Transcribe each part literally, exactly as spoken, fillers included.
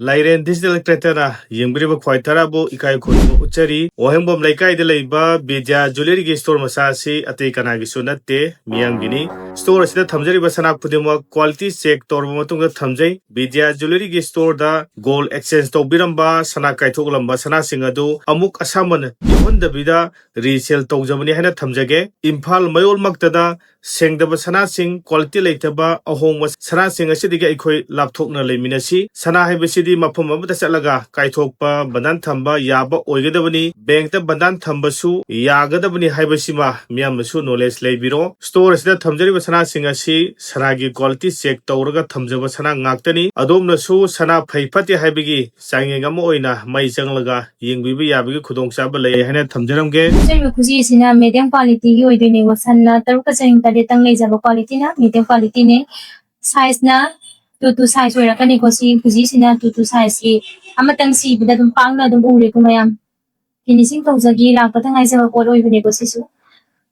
ꯂꯥꯏꯔꯦꯟ digital ꯀ꯭ꯔꯦꯇꯔꯅ ꯌꯦꯡꯕꯤꯔꯤꯕ ꯈ꯭ꯋꯥꯏ ꯇꯔꯥꯕꯨ ꯏꯀꯥꯏ ꯈꯨꯝꯅꯕ ꯎꯠꯆꯔꯤ꯫ ꯋꯥꯍꯦꯡꯕꯝ ꯂꯩꯀꯥꯏꯗ ꯂꯩꯕ ꯕꯤꯗ꯭ꯌꯥ ꯖꯨꯋꯦꯂꯔꯤꯒꯤ ꯁ꯭ꯇꯣꯔ ꯃꯆꯥ ꯑꯁꯤ ꯑꯇꯩ ꯀꯅꯥꯒꯤꯁꯨ ꯅꯠꯇꯦ, ꯃꯤꯌꯥꯝꯒꯤꯅꯤ꯫ ꯁ꯭ꯇꯣꯔ ꯑꯁꯤꯗ ꯊꯝꯖꯔꯤꯕ ꯁꯅꯥ ꯈꯨꯗꯤꯡꯃꯛ ꯀ꯭ꯋꯥꯂꯤꯇꯤ ꯆꯦꯛ ꯇꯧꯔꯕ ꯃꯇꯨꯡꯗ ꯊꯝꯖꯩ꯫ ꯕꯤꯗ꯭ꯌꯥ ꯖꯨꯋꯦꯂꯔꯤꯒꯤ ꯁ꯭ꯇꯣꯔꯗ ꯒꯣꯜ ꯑꯦꯛꯁꯆꯦꯟꯖ ꯇꯧꯕꯤꯔꯝꯕ, ꯁꯅꯥ ꯀꯥꯏꯊꯣꯛꯂꯝꯕ ꯁꯅꯥꯁꯤꯡ ꯑꯗꯨ ꯑꯃꯨꯛ ꯑꯁꯥꯃꯟ ꯌꯥꯎꯍꯟꯗꯕꯤꯗ ꯔꯤꯁꯦꯜ ꯇꯧꯖꯕꯅꯤ ꯍꯥꯏꯅ ꯊꯝꯖꯒꯦ꯫ ꯏꯝꯐꯥꯜ ꯃꯌꯣꯜꯃꯛꯇꯗ ꯁꯦꯡꯗꯕ ꯁꯅꯥꯁꯤꯡ, ꯀ꯭ꯋꯥꯂꯤꯇꯤ ꯂꯩꯇꯕ ꯑꯍꯣꯡꯕ ꯁꯅꯥꯁꯤꯡ ꯑꯁꯤꯗꯒꯤ ꯑꯩꯈꯣꯏ ꯂꯥꯞꯊꯣꯛꯅ ꯂꯩꯃꯤꯟꯅꯁꯤ꯫ ꯁꯅꯥ ꯍꯥꯏꯕꯁꯤꯗꯤ ꯃꯐꯝ ꯑꯃꯗ ꯆꯠꯂꯒ ꯀꯥꯏꯊꯣꯛꯄ, ꯕꯟꯗꯥꯟ ꯊꯝꯕ ꯌꯥꯕ ꯑꯣꯏꯒꯗꯕꯅꯤ, ꯕꯦꯡꯛꯇ ꯕꯟꯗꯥꯟ ꯊꯝꯕꯁꯨ ꯌꯥꯒꯗꯕꯅꯤ ꯍꯥꯏꯕꯁꯤꯃ ꯃꯤꯌꯥꯝꯅꯁꯨ ꯅꯣꯂꯦꯖ ꯂꯩꯕꯤꯔꯣ꯫ ꯁ꯭ꯇꯣꯔ ꯑꯁꯤꯗ ꯊꯝꯖꯔꯤꯕ ꯁꯅꯥꯁꯤꯡ ꯑꯁꯤ ꯁꯅꯥꯒꯤ ꯀ꯭ꯋꯥꯂꯤꯇꯤ ꯆꯦꯛ ꯇꯧꯔꯒ ꯊꯝꯖꯕ ꯁꯅꯥ ꯉꯥꯛꯇꯅꯤ꯫ ꯑꯗꯣꯝꯅꯁꯨ ꯁꯅꯥ ꯐꯩ ꯐꯠꯇꯦ ꯍꯥꯏꯕꯒꯤ ꯆꯥꯡꯌꯦꯡ ꯑꯃ ꯑꯣꯏꯅ ꯃꯥꯏ ꯆꯪꯂꯒ ꯌꯦꯡꯕꯤꯕ ꯌꯥꯕꯒꯤ ꯈꯨꯗꯣꯡꯆꯥꯕ ꯂꯩ ꯍꯥꯏꯅ ꯊꯝꯖꯔꯝꯒꯦ꯫ ꯍꯥꯏꯔꯤꯕ ꯈꯨꯖꯤ ꯑꯁꯤꯅ ꯃꯦꯗꯤꯌꯝ ꯀ꯭ꯋꯥꯂꯤꯇꯤꯒꯤ ꯑꯣꯏꯗꯣꯏꯅꯦꯕ꯫ ꯁꯟꯅ ꯇꯔꯨꯛꯀ ꯆꯅꯤ ꯇꯔꯦꯠꯇꯪ ꯂꯩꯖꯕ ꯀ꯭ꯋꯥꯂꯤꯇꯤꯅ ꯃꯦꯗꯤꯌꯝ ꯀ꯭ꯋꯥꯂꯤꯇꯤꯅꯦ꯫ ꯁꯥꯏꯖꯅ ꯇꯨ ꯇꯨ ꯁꯥꯏꯖ ꯑꯣꯏꯔꯛꯀꯅꯤꯀꯣ꯫ ꯁꯤ ꯈꯨꯖꯤꯁꯤꯅ ꯇꯨ ꯇꯨ ꯁꯥꯏꯖꯀꯤ ꯑꯃꯇꯪ ꯁꯤꯕꯗ ꯑꯗꯨꯝ ꯄꯥꯛꯅ ꯑꯗꯨꯝ ꯎꯔꯦꯀꯣ ꯃꯌꯥꯝ꯫ ꯐꯤꯅꯤꯁꯤꯡ ꯇꯧꯖꯈꯤ ꯂꯥꯛꯄꯗ ꯉꯥꯏꯖꯕ ꯄꯣꯠ ꯑꯣꯏꯕꯅꯦꯀꯣ ꯁꯤꯁꯨ꯫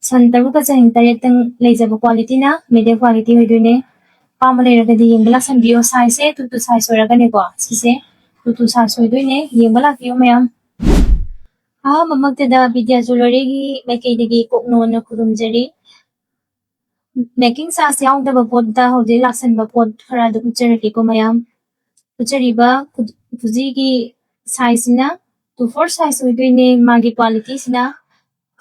ꯁꯟ ꯇꯔꯨꯛꯀ ꯆꯅꯤ ꯇꯔꯦꯠꯇꯪ ꯂꯩꯖꯕ ꯀ꯭ꯋꯥꯂꯤꯇꯤꯅ ꯃꯦꯗꯤꯌꯝ ꯀ꯭ꯋꯥꯂꯤꯇꯤ ꯑꯣꯏꯗꯣꯏꯅꯦ꯫ ꯑꯄꯥꯝꯕ ꯂꯩꯔꯒꯗꯤ ꯌꯦꯡꯕ ꯂꯥꯛꯁꯟꯕꯤꯌꯣ꯫ ꯁꯥꯏꯖꯁꯦ ꯇꯨ ꯇꯨ ꯁꯥꯏꯖ ꯑꯣꯏꯔꯒꯅꯦꯀꯣ꯫ ꯁꯤꯁꯦ ꯇꯨ ꯇꯨ ꯁꯥꯏꯖ ꯑꯣꯏꯗꯣꯏꯅꯦ꯫ ꯌꯦꯡꯕ ꯂꯥꯛꯄꯤꯌꯣ ꯃꯌꯥꯝ꯫ ꯑꯍꯥꯟꯕꯃꯛꯇꯗ ꯕꯤꯗ꯭ꯌꯥ ꯖꯨꯋꯦꯂꯔꯤꯒꯤ ꯃꯥꯏꯀꯩꯗꯒꯤ ꯀꯣꯛꯅꯣꯟꯅ ꯈꯨꯔꯨꯝꯖꯔꯤ꯫ ꯃꯦꯀꯤꯡ ꯆꯥꯔꯖ ꯌꯥꯎꯗꯕ ꯄꯣꯠꯇ ꯍꯧꯖꯤꯛ ꯂꯥꯛꯁꯟꯕ ꯄꯣꯠ ꯈꯔ ꯑꯗꯨꯝ ꯎꯠꯆꯔꯛꯀꯦꯀꯣ ꯃꯌꯥꯝ꯫ ꯎꯠꯆꯔꯤꯕ ꯈꯨ-, ꯈꯨꯖꯤꯒꯤ ꯁꯥꯏꯖꯁꯤꯅ ꯇꯨ ꯐꯣꯔ ꯁꯥꯏꯖ ꯑꯣꯏꯗꯣꯏꯅꯦ꯫ ꯃꯥꯒꯤ ꯀ꯭ꯋꯥꯂꯤꯇꯤꯁꯤꯅ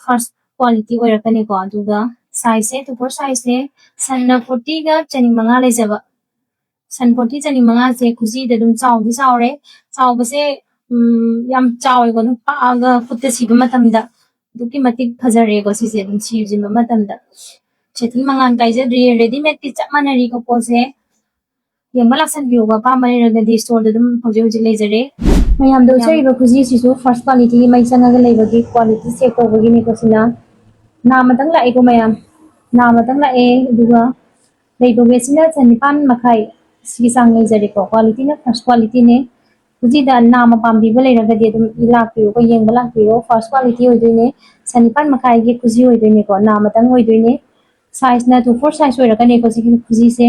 ꯐꯥꯔꯁ ꯀ꯭ꯋꯥꯂꯤꯇꯤ ꯑꯣꯏꯔꯛꯀꯅꯤꯀꯣ꯫ ꯑꯗꯨꯒ ꯁꯥꯏꯖꯁꯦ ꯇꯨ ꯐꯣꯔ ꯁꯥꯏꯖꯅꯦ꯫ ꯁꯟꯅ ꯐꯣꯔꯇꯤꯒ ꯆꯅꯤ ꯃꯉꯥ ꯂꯩꯖꯕ꯫ ꯁꯟ ꯐꯣꯔꯇꯤ ꯆꯅꯤ ꯃꯉꯥꯁꯦ ꯈꯨꯖꯤꯗ ꯑꯗꯨꯝ ꯆꯥꯎꯗꯤ ꯆꯥꯎꯔꯦ꯫ ꯆꯥꯎꯕꯁꯦ, ꯎꯝ, ꯌꯥꯝ ꯆꯥꯎꯋꯦꯀꯣ꯫ ꯑꯗꯨꯝ ꯄꯥꯛꯑꯒ ꯈꯨꯠꯇ ꯁꯤꯕ ꯃꯇꯝꯗ ꯑꯗꯨꯛꯀꯤ ꯃꯇꯤꯛ ꯐꯖꯔꯦꯀꯣ꯫ ꯁꯤꯁꯦ ꯑꯗꯨꯝ ꯁꯤꯖꯤꯟꯕ ꯃꯇꯝꯗ ꯁꯦꯇꯤꯡ ꯃꯉꯥꯜ ꯀꯥꯏꯖꯗ꯭ꯔꯤ꯫ ꯔꯦꯗꯤꯃꯦꯗꯀꯤ ꯆꯞ ꯃꯥꯟꯅꯔꯤꯀꯣ ꯄꯣꯠꯁꯦ꯫ ꯌꯦꯡꯕ ꯂꯥꯛꯁꯟꯕꯤꯌꯣꯕ꯫ ꯑꯄꯥꯝꯕ ꯂꯩꯔꯒꯗꯤ ꯁ꯭ꯇꯣꯔꯗ ꯑꯗꯨꯝ ꯍꯧꯖꯤꯛ ꯍꯧꯖꯤꯛ ꯂꯩꯖꯔꯦ꯫ ꯃꯌꯥꯝꯗ ꯌꯥꯝ ꯎꯠꯆꯔꯤꯕ ꯈꯨꯖꯤꯁꯤꯁꯨ ꯐꯥꯔꯁ ꯀ꯭ꯋꯥꯂꯤꯇꯤꯒꯤ ꯃꯩ ꯆꯪꯉꯒ ꯂꯩꯕꯒꯤ ꯀ꯭ꯋꯥꯂꯤꯇꯤ ꯆꯦꯛ ꯇꯧꯕꯒꯤꯅꯦꯀꯣ꯫ ꯁꯤꯅ ꯅꯥꯃꯇꯪ ꯂꯥꯛꯑꯦꯀꯣ ꯃꯌꯥꯝ, ꯅꯥꯃꯇꯪ ꯂꯥꯛꯑꯦ꯫ ꯑꯗꯨꯒ ꯂꯩꯕ ꯋꯦꯠꯁꯤꯅ ꯆꯅꯤꯄꯥꯟ ꯃꯈꯥꯏ, ꯁꯤꯒꯤ ꯆꯥꯡ ꯂꯩꯖꯔꯦꯀꯣ꯫ ꯀ꯭ꯋꯥꯂꯤꯇꯤꯅ ꯐꯥꯔꯁ ꯀ꯭ꯋꯥꯂꯤꯇꯤꯅꯦ꯫ ꯈꯨꯖꯤꯗ ꯅꯥꯃ ꯄꯥꯝꯕꯤꯕ ꯂꯩꯔꯒꯗꯤ ꯑꯗꯨꯝ ꯂꯥꯛꯄꯤꯌꯨꯀꯣ, ꯌꯦꯡꯕ ꯂꯥꯛꯄꯤꯌꯣ꯫ ꯐꯥꯔꯁ ꯀ꯭ꯋꯥꯂꯤꯇꯤ ꯑꯣꯏꯗꯣꯏꯅꯦ, ꯆꯅꯤꯄꯥꯟ ꯃꯈꯥꯏꯒꯤ ꯈꯨꯖꯤ ꯑꯣꯏꯗꯣꯏꯅꯦꯀꯣ, ꯅꯥꯃꯇꯪ ꯑꯣꯏꯗꯣꯏꯅꯦ꯫ ꯁꯥꯏꯖꯅ ꯇꯨ ꯐꯣꯔ ꯁꯥꯏꯖ ꯑꯣꯏꯔꯛꯀꯅꯤꯀꯣ ꯁꯤꯒꯤ ꯈꯨꯖꯤꯁꯦ꯫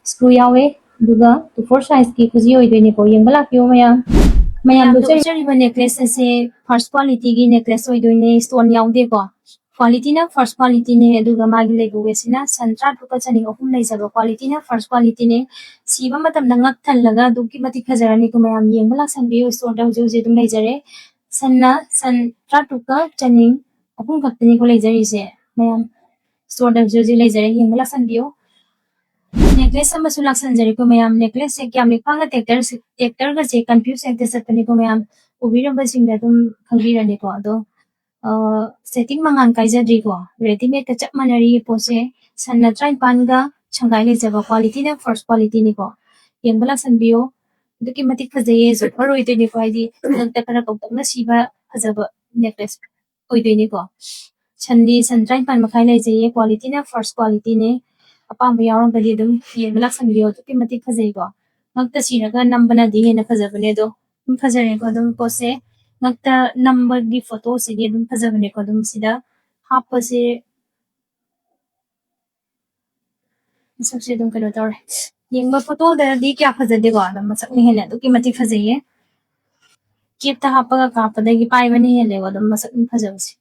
ꯁ꯭ꯀ꯭ꯔꯨ ꯌꯥꯎꯋꯦ꯫ ꯑꯗꯨꯒ two four sizeꯀꯤ ꯈꯨꯖꯤ ꯑꯣꯏꯗꯣꯏꯅꯤꯀꯣ꯫ ꯌꯦꯡꯕ ꯂꯥꯛꯄꯤꯌꯣ ꯃꯌꯥꯝ꯫ ꯃꯌꯥꯝꯗ ꯃꯌꯥꯝꯗ ꯎꯠꯆꯔꯤꯕ ꯎꯠꯆꯔꯤꯕ necklace ꯑꯁꯦ first qualityꯒꯤ necklace ꯑꯣꯏꯗꯣꯏꯅꯦ, stone ꯌꯥꯎꯗꯦꯀꯣ꯫ Qualityꯅ first qualityꯅꯦ, ꯑꯗꯨꯒ ꯃꯥꯒꯤ ꯂꯩꯕ weightꯁꯤꯅ ꯁꯟ ꯇꯔꯥꯇꯔꯨꯛꯀ ꯆꯅꯤꯡ ꯑꯍꯨꯝ ꯂꯩꯖꯕ qualityꯅ first qualityꯅꯦ꯫ ꯁꯤꯕ ꯃꯇꯝꯗ ꯉꯛ ꯊꯜꯂꯒ ꯑꯗꯨꯛꯀꯤ ꯃꯇꯤꯛ ꯐꯖꯔꯅꯤꯀꯣ ꯃꯌꯥꯝ꯫ ꯌꯦꯡꯕ ꯂꯥꯛꯁꯟꯕꯤꯌꯨ, storeꯗ ꯍꯧꯖꯤꯛ ꯍꯧꯖꯤꯛ ꯑꯗꯨꯝ ꯂꯩꯖꯔꯦ꯫ ꯁꯟꯅ ꯁꯟ ꯇꯔꯥꯇꯔꯨꯛꯀ ꯆꯅꯤꯡ ꯑꯍꯨꯝ ꯈꯛꯇꯅꯤꯀꯣ ꯂꯩꯖꯔꯤꯁꯦ ꯃꯌꯥꯝ꯫ Storeꯗ ꯍꯧꯖꯤꯛ ꯍꯧꯖꯤꯛ ꯂꯩꯖꯔꯦ, ꯌꯦꯡꯕ ꯂꯥꯛꯁꯟꯕꯤꯌꯨ꯫ Necklace ꯑꯃꯁꯨ ꯂꯥꯛꯁꯟꯖꯔꯦꯀꯣ ꯃꯌꯥꯝ꯫ Necklaceꯁꯦ ꯀꯌꯥꯝ ꯂꯤꯛꯄꯒ ꯇꯦꯛꯇꯔꯁꯦ, ꯇꯦꯛꯇꯔꯒꯁꯦ confuse ꯍꯦꯛꯇ ꯆꯠꯄꯅꯤꯀꯣ ꯃꯌꯥꯝ꯫ ꯎꯕꯤꯔꯝꯕꯁꯤꯡꯗ ꯑꯗꯨꯝ ꯈꯪꯕꯤꯔꯅꯤꯀꯣ꯫ ꯑꯗꯣ, ꯑ, setting ꯃꯉꯥꯜ ꯀꯥꯏꯖꯗ꯭ꯔꯤꯀꯣ꯫ Readymadeꯀ ꯆꯞ ꯃꯥꯟꯅꯔꯤ ꯄꯣꯠꯁꯦ꯫ ꯁꯟꯅ ꯇꯔꯥꯅꯤꯄꯥꯟꯒ ꯁꯪꯒꯥꯏ ꯂꯩꯖꯕ qualityꯅ first qualityꯅꯤꯀꯣ꯫ ꯌꯦꯡꯕ ꯂꯥꯛꯁꯟꯕꯤꯌꯣ꯫ ꯑꯗꯨꯛꯀꯤ ꯃꯇꯤꯛ ꯐꯖꯩꯌꯦ꯫ Jumper ꯑꯣꯏꯗꯣꯏꯅꯤꯀꯣ, ꯍꯥꯏꯗꯤ ꯈꯨꯗꯛꯇ ꯈꯔ ꯀꯧꯇꯛꯅ ꯁꯤꯕ ꯐꯖꯕ necklace ꯑꯣꯏꯗꯣꯏꯅꯤꯀꯣ꯫ ꯁꯟꯗꯤ ꯁꯟ ꯇꯔꯥꯅꯤꯄꯥꯟ ꯃꯈꯥꯏ ꯂꯩꯖꯩꯌꯦ꯫ Qualityꯅ first qualityꯅꯦ꯫ ꯑꯄꯥꯝꯕ ꯌꯥꯎꯔꯒꯗꯤ ꯑꯗꯨꯝ ꯌꯦꯡꯕ ꯂꯥꯛꯁꯟꯕꯤꯌꯣ꯫ ꯑꯗꯨꯛꯀꯤ ꯃꯇꯤꯛ ꯐꯖꯩꯀꯣ꯫ ꯉꯛꯇ ꯁꯤꯔꯒ ꯅꯝꯕꯅꯗꯤ ꯍꯦꯟꯅ ꯐꯖꯕꯅꯦ꯫ ꯑꯗꯣ ꯑꯗꯨꯝ ꯐꯖꯔꯦꯀꯣ꯫ ꯑꯗꯨꯝ ꯄꯣꯠꯁꯦ ꯉꯛꯇ ꯅꯝꯕꯒꯤ photoꯁꯤꯗꯤ ꯑꯗꯨꯝ ꯐꯖꯕꯅꯦꯀꯣ꯫ ꯑꯗꯨꯝ ꯁꯤꯗ ꯍꯥꯞꯄꯁꯦ꯫ ꯃꯁꯛꯁꯦ ꯑꯗꯨꯝ ꯀꯩꯅꯣ ꯇꯧꯔꯦ꯫ ꯌꯦꯡꯕ photoꯗꯗꯤ ꯀꯌꯥ ꯐꯖꯗꯦꯀꯣ, ꯑꯗꯣ ꯃꯁꯛꯅ ꯍꯦꯟꯅ ꯑꯗꯨꯛꯀꯤ ꯃꯇꯤꯛ ꯐꯖꯩꯌꯦ꯫ Capꯇ ꯍꯥꯞꯄꯒ ꯀꯥꯞꯄꯗꯒꯤ ꯄꯥꯏꯕꯅ ꯍꯦꯜꯂꯦꯀꯣ ꯑꯗꯨꯝ ꯃꯁꯛ ꯑꯗꯨꯝ ꯐꯖꯕꯁꯦ꯫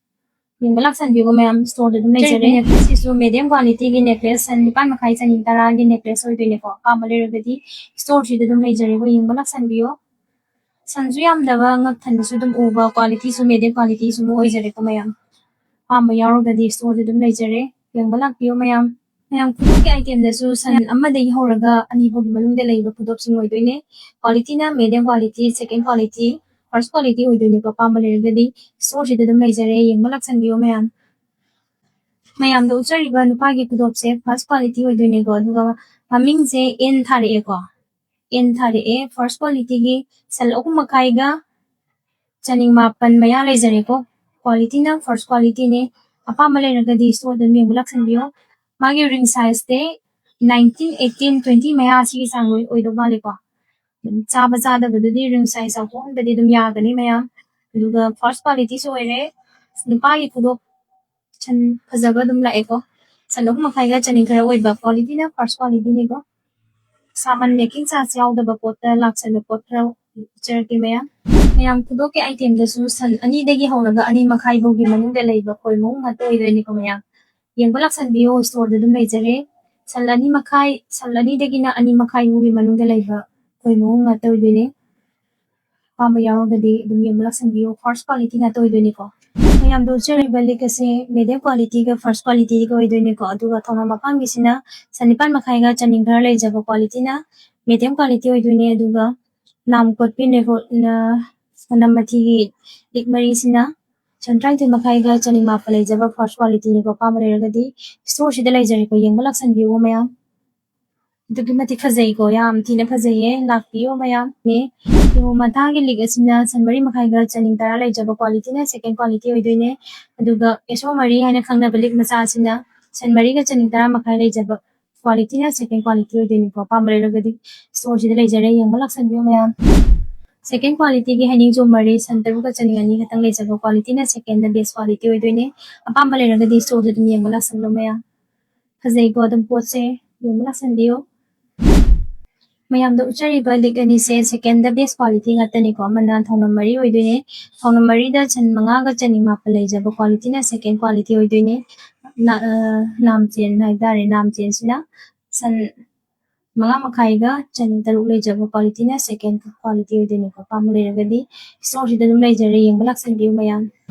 ꯌꯦꯡꯕ ꯂꯥꯛꯁꯟꯕꯤꯌꯨꯀꯣ ꯃꯌꯥꯝ, storeꯗ ꯑꯗꯨꯝ ꯂꯩꯖꯔꯦ꯫ Necklaceꯁꯤꯁꯨ medium qualityꯒꯤ necklace, ꯁꯟ ꯅꯤꯄꯥꯟ ꯃꯈꯥꯏ ꯆꯅꯤ ꯇꯔꯥꯒꯤ necklace ꯑꯣꯏꯗꯣꯏꯅꯦꯀꯣ꯫ ꯑꯄꯥꯝꯕ ꯂꯩꯔꯒꯗꯤ storeꯁꯤꯗ ꯑꯗꯨꯝ ꯂꯩꯖꯔꯦꯀꯣ, ꯌꯦꯡꯕ ꯂꯥꯛꯁꯟꯕꯤꯌꯣ꯫ ꯁꯟꯁꯨ ꯌꯥꯝꯗꯕ, ꯉꯛ ꯊꯟꯕꯁꯨ ꯑꯗꯨꯝ ꯎꯕ, qualityꯁꯨ medium qualityꯁꯨ ꯑꯗꯨꯝ ꯑꯣꯏꯖꯔꯦꯀꯣ ꯃꯌꯥꯝ꯫ ꯑꯄꯥꯝꯕ ꯌꯥꯎꯔꯒꯗꯤ storeꯗ ꯑꯗꯨꯝ ꯂꯩꯖꯔꯦ, ꯌꯦꯡꯕ ꯂꯥꯛꯄꯤꯌꯣ ꯃꯌꯥꯝ꯫ ꯃꯌꯥꯝ, ꯈꯨꯗꯣꯞꯀꯤ itemꯗꯁꯨ ꯁꯟ ꯑꯃꯗꯒꯤ ꯍꯧꯔꯒ ꯑꯅꯤ ꯐꯥꯎꯒꯤ ꯃꯅꯨꯡꯗ ꯂꯩꯕ ꯈꯨꯗꯣꯞꯁꯤꯡ ꯑꯣꯏꯗꯣꯏꯅꯦ꯫ Qualityꯅ medium quality, second quality, first quality ꯑꯣꯏꯗꯣꯏꯅꯦꯀꯣ꯫ ꯑꯄꯥꯝꯕ ꯂꯩꯔꯒꯗꯤ storeꯁꯤꯗ ꯑꯗꯨꯝ ꯂꯩꯖꯔꯦ, ꯌꯦꯡꯕ ꯂꯥꯛꯁꯟꯕꯤꯌꯣ ꯃꯌꯥꯝ꯫ ꯃꯌꯥꯝꯗ ꯎꯠꯆꯔꯤꯕ ꯅꯨꯄꯥꯒꯤ ꯈꯨꯗꯣꯞꯁꯦ first quality ꯑꯣꯏꯗꯣꯏꯅꯦꯀꯣ꯫ ꯑꯗꯨꯒ ꯃꯃꯤꯡꯁꯦ N ꯊꯥꯔꯛꯑꯦꯀꯣ꯫ N ꯊꯥꯔꯛꯑꯦ꯫ First qualityꯒꯤ ꯁꯟ ꯑꯍꯨꯝ ꯃꯈꯥꯏꯒ ꯆꯅꯤꯡ ꯃꯥꯄꯟ ꯃꯌꯥ ꯂꯩꯖꯔꯦꯀꯣ꯫ Qualityꯅ first qualityꯅꯦ꯫ ꯑꯄꯥꯝꯕ ꯂꯩꯔꯒꯗꯤ storeꯗ ꯑꯗꯨꯝ ꯌꯦꯡꯕ ꯂꯥꯛꯁꯟꯕꯤꯌꯣ꯫ ꯃꯥꯒꯤ ring sizeꯁꯦ nineteen, eighteen, twenty ꯃꯌꯥ ꯁꯤꯒꯤ ꯆꯥꯡ ꯑꯣꯏ-, ꯑꯣꯏꯗꯧ ꯃꯥꯜꯂꯦꯀꯣ꯫ ꯑꯗꯨꯝ ꯆꯥꯕ ꯆꯥꯗꯕꯗꯨꯗꯤ ring size ꯑꯍꯣꯡꯕꯗꯤ ꯑꯗꯨꯝ ꯌꯥꯒꯅꯤ ꯃꯌꯥꯝ꯫ ꯑꯗꯨꯒ first qualityꯁꯨ ꯑꯣꯏꯔꯦ꯫ ꯅꯨꯄꯥꯒꯤ ꯈꯨꯗꯣꯞ ꯁꯟ ꯐꯖꯕ ꯑꯗꯨꯝ ꯂꯥꯛꯑꯦꯀꯣ꯫ ꯁꯟ ꯑꯍꯨꯝ ꯃꯈꯥꯏꯒ ꯆꯅꯤ ꯈꯔ ꯑꯣꯏꯕ, qualityꯅ first qualityꯅꯤꯀꯣ꯫ ꯁꯥꯃꯟ ꯃꯦꯀꯤꯡ ꯆꯥꯔꯖ ꯌꯥꯎꯗꯕ ꯄꯣꯠꯇ ꯂꯥꯛꯁꯟꯕ ꯄꯣꯠ ꯈꯔ ꯎꯠꯆꯔꯛꯀꯦ ꯃꯌꯥꯝ꯫ ꯃꯌꯥꯝ, ꯈꯨꯗꯣꯞꯀꯤ ꯑꯥꯏꯇꯦꯝꯗꯁꯨ ꯁꯟ ꯑꯅꯤꯗꯒꯤ ꯍꯧꯔꯒ ꯑꯅꯤ ꯃꯈꯥꯏ ꯐꯥꯎꯒꯤ ꯃꯅꯨꯡꯗ ꯂꯩꯕ ꯈꯣꯏ ꯃꯑꯣꯡ ꯉꯥꯛꯇ ꯑꯣꯏꯗꯣꯏꯅꯤꯀꯣ ꯃꯌꯥꯝ꯫ ꯌꯦꯡꯕ ꯂꯥꯛꯁꯟꯕꯤꯌꯣ, ꯁ꯭ꯇꯣꯔꯗ ꯑꯗꯨꯝ ꯂꯩꯖꯔꯦ꯫ ꯁꯟ ꯑꯅꯤ ꯃꯈꯥꯏ, ꯁꯟ ꯑꯅꯤꯗꯒꯤꯅ ꯑꯅꯤ ꯃꯈꯥꯏ ꯐꯥꯎꯒꯤ ꯃꯅꯨꯡꯗ ꯂꯩꯕ ꯈꯣꯏ ꯃꯑꯣꯡ ꯉꯥꯛꯇ ꯑꯣꯏꯗꯣꯏꯅꯦ꯫ ꯑꯄꯥꯝꯕ ꯌꯥꯎꯔꯒꯗꯤ ꯑꯗꯨꯝ ꯌꯦꯡꯕ ꯂꯥꯛꯁꯟꯕꯤꯌꯨ꯫ ꯐꯥꯔꯁ ꯀ꯭ꯋꯥꯂꯤꯇꯤ ꯉꯥꯛꯇ ꯑꯣꯏꯗꯣꯏꯅꯤꯀꯣ꯫ ꯃꯌꯥꯝꯗ ꯎꯠꯆꯔꯤꯕ ꯂꯤꯛ ꯑꯁꯦ ꯃꯦꯗꯤꯌꯝ ꯀ꯭ꯋꯥꯂꯤꯇꯤꯒ ꯐꯥꯔꯁ ꯀ꯭ꯋꯥꯂꯤꯇꯤꯒ ꯑꯣꯏꯗꯣꯏꯅꯤꯀꯣ꯫ ꯑꯗꯨꯒ ꯊꯧꯅꯥ ꯃꯄꯥꯟꯒꯤꯁꯤꯅ ꯁꯟ ꯅꯤꯄꯥꯟ ꯃꯈꯥꯏꯒ ꯆꯅꯤꯡ ꯈꯔ ꯂꯩꯖꯕ ꯀ꯭ꯋꯥꯂꯤꯇꯤꯅ ꯃꯦꯗꯤꯌꯝ ꯀ꯭ꯋꯥꯂꯤꯇꯤ ꯑꯣꯏꯗꯣꯏꯅꯦ꯫ ꯑꯗꯨꯒ ꯅꯥꯝ ꯀꯣꯠꯄꯤ ꯅꯦꯍꯣ-, ꯅ-, ꯁꯅꯝ ꯃꯊꯤꯒꯤ ꯂꯤꯛ ꯃꯔꯤꯁꯤꯅ ꯁꯟ ꯇꯔꯥꯅꯤꯊꯣꯏ ꯃꯈꯥꯏꯒ ꯆꯅꯤꯡ ꯃꯥꯄꯟ ꯂꯩꯖꯕ ꯐꯥꯔꯁ ꯀ꯭ꯋꯥꯂꯤꯇꯤꯅꯤꯀꯣ꯫ ꯑꯄꯥꯝꯕ ꯂꯩꯔꯒꯗꯤ ꯁ꯭ꯇꯣꯔꯁꯤꯗ ꯂꯩꯖꯔꯦꯀꯣ꯫ ꯌꯦꯡꯕ ꯂꯥꯛꯁꯟꯕꯤꯌꯨ ꯃꯌꯥꯝ꯫ ꯑꯗꯨꯛꯀꯤ ꯃꯇꯤꯛ ꯐꯖꯩꯀꯣ, ꯌꯥꯝ ꯊꯤꯅ ꯐꯖꯩꯌꯦ, ꯂꯥꯛꯄꯤꯌꯣ ꯃꯌꯥꯝ꯫ ꯅꯦ, ꯌꯦꯡꯉꯣ, ꯃꯊꯥꯒꯤ ꯂꯤꯛ ꯑꯁꯤꯅ ꯁꯟ ꯃꯔꯤ ꯃꯈꯥꯏꯒ ꯆꯅꯤꯡ ꯇꯔꯥ ꯂꯩꯖꯕ ꯀ꯭ꯋꯥꯂꯤꯇꯤꯅ ꯁꯦꯀꯦꯟ ꯀ꯭ꯋꯥꯂꯤꯇꯤ ꯑꯣꯏꯗꯣꯏꯅꯦ꯫ ꯑꯗꯨꯒ ꯑꯦꯁꯣ ꯃꯔꯤ ꯍꯥꯏꯅ ꯈꯪꯅꯕ ꯂꯤꯛ ꯃꯆꯥ ꯑꯁꯤꯅ ꯁꯟ ꯃꯔꯤꯒ ꯆꯅꯤꯡ ꯇꯔꯥ ꯃꯈꯥꯏ ꯂꯩꯖꯕ ꯀ꯭ꯋꯥꯂꯤꯇꯤꯅ ꯁꯦꯀꯦꯟ ꯀ꯭ꯋꯥꯂꯤꯇꯤ ꯑꯣꯏꯗꯣꯏꯅꯤꯀꯣ꯫ ꯑꯄꯥꯝꯕ ꯂꯩꯔꯒꯗꯤ ꯁ꯭ꯇꯣꯔꯁꯤꯗ ꯂꯩꯖꯔꯦ, ꯌꯦꯡꯕ ꯂꯥꯛꯁꯟꯕꯤꯌꯨ ꯃꯌꯥꯝ꯫ ꯁꯦꯀꯦꯟ ꯀ꯭ꯋꯥꯂꯤꯇꯤꯒꯤ ꯍꯥꯏꯅꯤꯡꯖꯣꯝ ꯃꯔꯤ ꯁꯟ ꯇꯔꯨꯛꯀ ꯆꯅꯤꯡ ꯑꯅꯤ ꯈꯛꯇꯪ ꯂꯩꯖꯕ ꯀ꯭ꯋꯥꯂꯤꯇꯤꯅ ꯁꯦꯀꯦꯟꯗ ꯕꯦꯁ ꯀ꯭ꯋꯥꯂꯤꯇꯤ ꯑꯣꯏꯗꯣꯏꯅꯦ꯫ ꯑꯄꯥꯝꯕ ꯂꯩꯔꯒꯗꯤ ꯁ꯭ꯇꯣꯔꯗ ꯑꯗꯨꯝ ꯌꯦꯡꯕ ꯂꯥꯛꯁꯜꯂꯣ ꯃꯌꯥꯝ꯫ ꯐꯖꯩꯀꯣ ꯑꯗꯨꯝ ꯄꯣꯠꯁꯦ, ꯌꯦꯡꯕ ꯂꯥꯛꯁꯟꯕꯤꯌꯨ꯫ ꯃꯌꯥꯝꯗ ꯎꯠꯆꯔꯤꯕ ꯂꯤꯛ ꯑꯅꯤꯁꯦ ꯁꯦꯀꯦꯟꯗ ꯕꯦꯁ ꯀ꯭ꯋꯥꯂꯤꯇꯤ ꯉꯥꯛꯇꯅꯤꯀꯣ꯫ ꯑꯃꯅ ꯊꯧꯅꯝ ꯃꯔꯤ ꯑꯣꯏꯗꯣꯏꯅꯦ꯫ ꯊꯧꯅꯝ ꯃꯔꯤꯗ ꯁꯟ ꯃꯉꯥꯒ ꯆꯅꯤꯡ ꯃꯥꯄꯟ ꯂꯩꯖꯕ ꯀ꯭ꯋꯥꯂꯤꯇꯤꯅ ꯁꯦꯀꯦꯟ ꯀ꯭ꯋꯥꯂꯤꯇꯤ ꯑꯣꯏꯗꯣꯏꯅꯦ꯫ ꯅꯥ-, ꯑ, ꯅꯥꯝꯆꯦꯟ ꯍꯥꯏꯇꯥꯔꯦ, ꯅꯥꯝꯆꯦꯟꯁꯤꯅ ꯁꯟ ꯃꯉꯥ ꯃꯈꯥꯏꯒ ꯆꯅꯤ ꯇꯔꯨꯛ ꯂꯩꯖꯕ ꯀ꯭ꯋꯥꯂꯤꯇꯤꯅ ꯁꯦꯀꯦꯟ ꯀ꯭ꯋꯥꯂꯤꯇꯤ ꯑꯣꯏꯗꯣꯏꯅꯤꯀꯣ꯫ ꯑꯄꯥꯝꯕ ꯂꯩꯔꯒꯗꯤ ꯁ꯭ꯇꯣꯔꯁꯤꯗ ꯑꯗꯨꯝ ꯂꯩꯖꯔꯦ, ꯌꯦꯡꯕ ꯂꯥꯛꯁꯟꯕꯤꯌꯨ ꯃꯌꯥꯝ꯫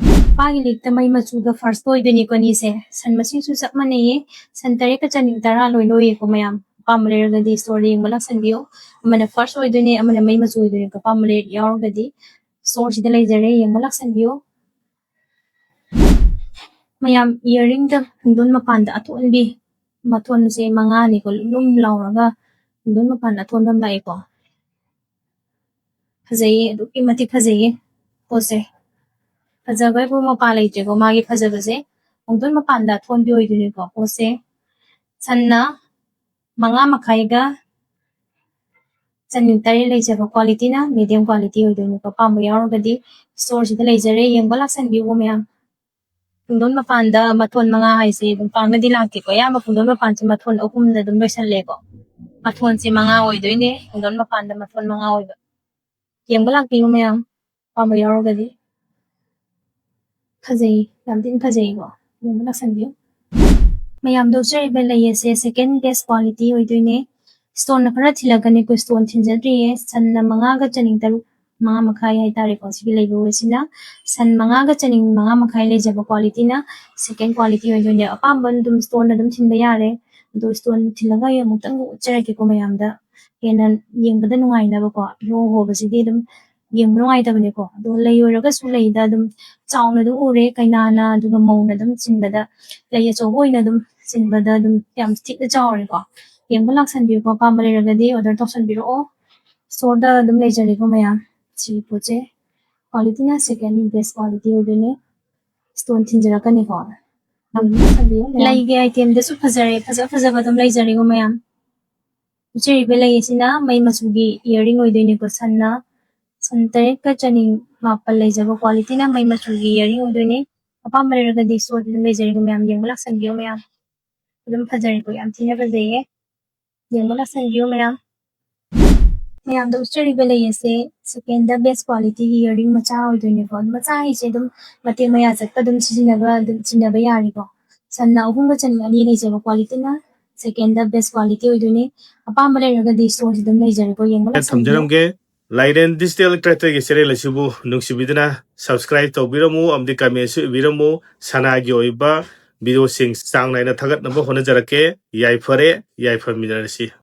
ꯅꯨꯄꯥꯒꯤ ꯂꯤꯛꯇ ꯃꯩ ꯃꯆꯨꯒ ꯐꯥꯔꯁ ꯑꯣꯏꯗꯣꯏꯅꯤꯀꯣ ꯑꯅꯤꯁꯦ꯫ ꯁꯟ ꯃꯁꯤꯡꯁꯨ ꯆꯞ ꯃꯥꯟꯅꯩꯌꯦ, ꯁꯟ ꯇꯔꯦꯠꯀ ꯆꯅꯤ ꯇꯔꯥ ꯂꯣꯏ ꯂꯣꯏꯌꯦꯀꯣ ꯃꯌꯥꯝ꯫ ꯑꯄꯥꯝꯕ ꯂꯩꯔꯒꯗꯤ ꯁ꯭ꯇꯣꯔꯗ ꯌꯦꯡꯕ ꯂꯥꯛꯁꯟꯕꯤꯌꯨ꯫ ꯑꯃꯅ ꯐꯥꯔꯁ ꯑꯣꯏꯗꯣꯏꯅꯦ, ꯑꯃꯅ ꯃꯩ ꯃꯆꯨ ꯑꯣꯏꯗꯣꯏꯅꯤꯀꯣ꯫ ꯑꯄꯥꯝꯕ ꯂꯩ-, ꯌꯥꯎꯔꯒꯗꯤ ꯁ꯭ꯇꯣꯔꯁꯤꯗ ꯂꯩꯖꯔꯦ, ꯌꯦꯡꯕ ꯂꯥꯛꯁꯟꯕꯤꯌꯨ꯫ ꯃꯌꯥꯝ, ꯏꯌꯥꯔꯤꯡꯗ ꯄꯨꯡꯗꯣꯟ ꯃꯄꯥꯟꯗ ꯑꯊꯣꯟꯕꯤ, ꯃꯊꯣꯟꯁꯦ ꯃꯉꯥꯅꯤꯀꯣ, ꯂꯨꯝ ꯂꯥꯎꯔꯒ ꯄꯨꯡꯗꯣꯟ ꯃꯄꯥꯟꯗ ꯑꯊꯣꯟꯕ ꯑꯃ ꯂꯥꯛꯑꯦꯀꯣ꯫ ꯐꯖꯩꯌꯦ, ꯑꯗꯨꯛꯀꯤ ꯃꯇꯤꯛ ꯐꯖꯩꯌꯦ ꯄꯣꯠꯁꯦ꯫ ꯐꯖꯕ ꯍꯥꯏꯕꯨ ꯃꯄꯥ ꯂꯩꯇ꯭ꯔꯦꯀꯣ ꯃꯥꯒꯤ ꯐꯖꯕꯁꯦ꯫ ꯄꯨꯡꯗꯣꯟ ꯃꯄꯥꯟꯗ ꯑꯊꯣꯟꯕꯤ ꯑꯣꯏꯗꯣꯏꯅꯤꯀꯣ ꯄꯣꯠꯁꯦ꯫ ꯁꯟꯅ ꯃꯉꯥ ꯃꯈꯥꯏꯒ ꯆꯅꯤ ꯇꯔꯦꯠ ꯂꯩꯖꯕ ꯀ꯭ꯋꯥꯂꯤꯇꯤꯅ ꯃꯤꯗꯤꯌꯝ ꯀ꯭ꯋꯥꯂꯤꯇꯤ ꯑꯣꯏꯗꯣꯏꯅꯤꯀꯣ꯫ ꯑꯄꯥꯝꯕ ꯌꯥꯎꯔꯒꯗꯤ ꯁ꯭ꯇꯣꯔꯁꯤꯗ ꯂꯩꯖꯔꯦ, ꯌꯦꯡꯕ ꯂꯥꯛꯁꯟꯕꯤꯌꯨ ꯃꯌꯥꯝ꯫ ꯄꯨꯡꯗꯣꯟ ꯃꯄꯥꯟꯗ ꯃꯊꯣꯟ ꯃꯉꯥ ꯍꯥꯏꯁꯦ ꯑꯗꯨꯝ ꯄꯥꯛꯅꯗꯤ ꯂꯥꯛꯇꯦꯀꯣ, ꯑꯌꯥꯝꯕ ꯄꯨꯡꯗꯣꯟ ꯃꯄꯥꯟꯁꯦ ꯃꯊꯣꯟ ꯑꯍꯨꯝꯅ ꯑꯗꯨꯝ ꯂꯣꯏꯁꯜꯂꯦꯀꯣ꯫ ꯃꯊꯣꯟꯁꯦ ꯃꯉꯥ ꯑꯣꯏꯗꯣꯏꯅꯦ, ꯈꯨꯡꯒꯪ ꯃꯄꯥꯟꯗ ꯃꯊꯣꯟ ꯃꯉꯥ ꯑꯣꯏꯕ꯫ ꯌꯦꯡꯕ ꯂꯥꯛꯄꯤꯌꯨ ꯃꯌꯥꯝ, ꯑꯄꯥꯝꯕ ꯌꯥꯎꯔꯒꯗꯤ꯫ ꯐꯖꯩ, ꯌꯥꯝ ꯊꯤꯅ ꯐꯖꯩꯀꯣ, ꯌꯦꯡꯕ ꯂꯥꯛꯁꯟꯕꯤꯌꯨ꯫ ꯃꯌꯥꯝꯗ ꯎꯠꯆꯔꯤꯕ ꯂꯩ ꯑꯁꯦ second best quality ꯑꯣꯏꯗꯣꯏꯅꯦ꯫ Stoneꯅ ꯈꯔ ꯊꯤꯜꯂꯛꯀꯅꯤꯀꯣ, stone ꯊꯤꯟꯖꯗ꯭ꯔꯤꯌꯦ꯫ ꯁꯟꯅ ꯃꯉꯥꯒ ꯆꯅꯤꯡ ꯇꯔꯨꯛ, ꯃꯉꯥ ꯃꯈꯥꯏ ꯍꯥꯏꯇꯥꯔꯦꯀꯣ꯫ ꯁꯤꯒꯤ ꯂꯩꯕ ꯑꯁꯤꯅ ꯁꯟ ꯃꯉꯥꯒ ꯆꯅꯤꯡ ꯃꯉꯥ ꯃꯈꯥꯏ ꯂꯩꯖꯕ qualityꯅ second quality ꯑꯣꯏꯗꯣꯏꯅꯦ꯫ ꯑꯄꯥꯝꯕ ꯑꯗꯨꯝ stoneꯅ ꯑꯗꯨꯝ ꯊꯤꯟꯕ ꯌꯥꯔꯦ꯫ ꯑꯗꯣ stone ꯊꯤꯜꯂꯒ ꯑꯩ ꯑꯃꯨꯛꯇꯪ ꯎꯠꯆꯔꯛꯀꯦꯀꯣ ꯃꯌꯥꯝꯗ, ꯍꯦꯟꯅ ꯌꯦꯡꯕꯗ ꯅꯨꯡꯉꯥꯏꯅꯕꯀꯣ꯫ ꯏꯍꯣ ꯍꯣꯕꯁꯤꯗꯤ ꯑꯗꯨꯝ ꯌꯦꯡꯕ ꯅꯨꯡꯉꯥꯏꯇꯕꯅꯦꯀꯣ꯫ ꯑꯗꯣ ꯂꯩ ꯑꯣꯏꯔꯒꯁꯨ ꯂꯩꯗ ꯑꯗꯨꯝ ꯆꯥꯎꯅ ꯑꯗꯨꯝ ꯎꯔꯦ, ꯀꯩꯅꯥꯅ ꯑꯗꯨꯒ ꯃꯧꯅ ꯑꯗꯨꯝ ꯆꯤꯟꯕꯗ, ꯂꯩ ꯑꯆꯧꯕ ꯑꯣꯏꯅ ꯑꯗꯨꯝ ꯆꯤꯟꯕꯗ ꯑꯗꯨꯝ ꯌꯥꯝ ꯊꯤꯅ ꯆꯥꯎꯔꯦꯀꯣ꯫ ꯌꯦꯡꯕ ꯂꯥꯛꯁꯟꯕꯤꯌꯨꯀꯣ, ꯑꯄꯥꯝꯕ ꯂꯩꯔꯒꯗꯤ order ꯇꯧꯁꯟꯕꯤꯔꯛꯑꯣ꯫ Storeꯗ ꯑꯗꯨꯝ ꯂꯩꯖꯔꯦꯀꯣ ꯃꯌꯥꯝ꯫ ꯁꯤ ꯄꯣꯠꯁꯦ qualityꯅ second best quality ꯑꯣꯏꯗꯣꯏꯅꯦ꯫ Stone ꯊꯤꯟꯖꯔꯛꯀꯅꯤꯀꯣ꯫ ꯌꯦꯡꯕ ꯂꯥꯛꯁꯟꯕꯤꯌꯨ ꯃꯌꯥꯝ꯫ ꯂꯩꯒꯤ itemꯗꯁꯨ ꯐꯖꯔꯦ, ꯐꯖ ꯐꯖꯕ ꯑꯗꯨꯝ ꯂꯩꯖꯔꯦꯀꯣ ꯃꯌꯥꯝ꯫ ꯎꯠꯆꯔꯤꯕ ꯂꯩ ꯑꯁꯤꯅ ꯃꯩ ꯃꯆꯨꯒꯤ earring ꯑꯣꯏꯗꯣꯏꯅꯦꯀꯣ꯫ ꯁꯟꯅ, ꯁꯟ ꯇꯔꯦꯠꯀ ꯆꯅꯤ ꯃꯥꯄꯜ ꯂꯩꯖꯕ qualityꯅ ꯃꯩ ꯃꯆꯨꯒꯤ earring ꯑꯣꯏꯗꯣꯏꯅꯦ꯫ ꯑꯄꯥꯝꯕ ꯂꯩꯔꯒꯗꯤ storeꯗ ꯑꯗꯨꯝ ꯂꯩꯖꯔꯦꯀꯣ ꯃꯌꯥꯝ, ꯌꯦꯡꯕ ꯂꯥꯛꯁꯟꯕꯤꯌꯨ ꯃꯌꯥꯝ꯫ ꯑꯗꯨꯝ ꯐꯖꯔꯦꯀꯣ, ꯌꯥꯝ ꯊꯤꯅ ꯐꯖꯩꯌꯦ꯫ ꯌꯦꯡꯕ ꯂꯥꯛꯁꯟꯕꯤꯌꯨ ꯃꯌꯥꯝ꯫ ꯃꯌꯥꯝꯗ ꯎꯠꯆꯔꯤꯕ ꯂꯩ ꯑꯁꯦ secondꯗ best qualityꯒꯤ earring ꯃꯆꯥ ꯑꯣꯏꯗꯣꯏꯅꯦꯀꯣ꯫ ꯃꯆꯥ ꯍꯥꯏꯁꯦ ꯑꯗꯨꯝ ꯃꯇꯦꯛ ꯃꯌꯥ ꯆꯠꯄ ꯑꯗꯨꯝ ꯁꯤꯖꯤꯟꯅꯕ, ꯑꯗꯨꯝ ꯆꯤꯟꯅꯕ ꯌꯥꯔꯦꯀꯣ꯫ ꯁꯟꯅ ꯑꯍꯨꯝꯒ ꯆꯅꯤ ꯑꯅꯤ ꯂꯩꯖꯕ qualityꯅ secondꯗ best quality ꯑꯣꯏꯗꯣꯏꯅꯦ꯫ ꯑꯄꯥꯝꯕ ꯂꯩꯔꯒꯗꯤ storeꯁꯤ ꯑꯗꯨꯝ ꯂꯩꯖꯔꯦꯀꯣ, ꯌꯦꯡꯕ ꯂꯥꯛꯁꯟꯕꯤꯌꯨ꯫ ꯊꯝꯖꯔꯝꯒꯦ꯫ ꯂꯥꯏꯔꯦꯟ Digital Entertainmentꯒꯤ channel ꯑꯁꯤꯕꯨ ꯅꯨꯡꯁꯤꯕꯤꯗꯨꯅ subscribe ꯇꯧꯕꯤꯔꯝꯃꯨ ꯑꯃꯗꯤ commentꯁꯨ ꯏꯕꯤꯔꯝꯃꯨ꯫ ꯁꯅꯥꯒꯤ ꯑꯣꯏꯕ videoꯁꯤꯡ ꯆꯥꯡ ꯅꯥꯏꯅ ꯊꯥꯒꯠꯅꯕ ꯍꯣꯠꯅꯖꯔꯛꯀꯦ꯫ ꯌꯥꯏꯐꯔꯦ, ꯌꯥꯏꯐꯃꯤꯟꯅꯔꯁꯤ꯫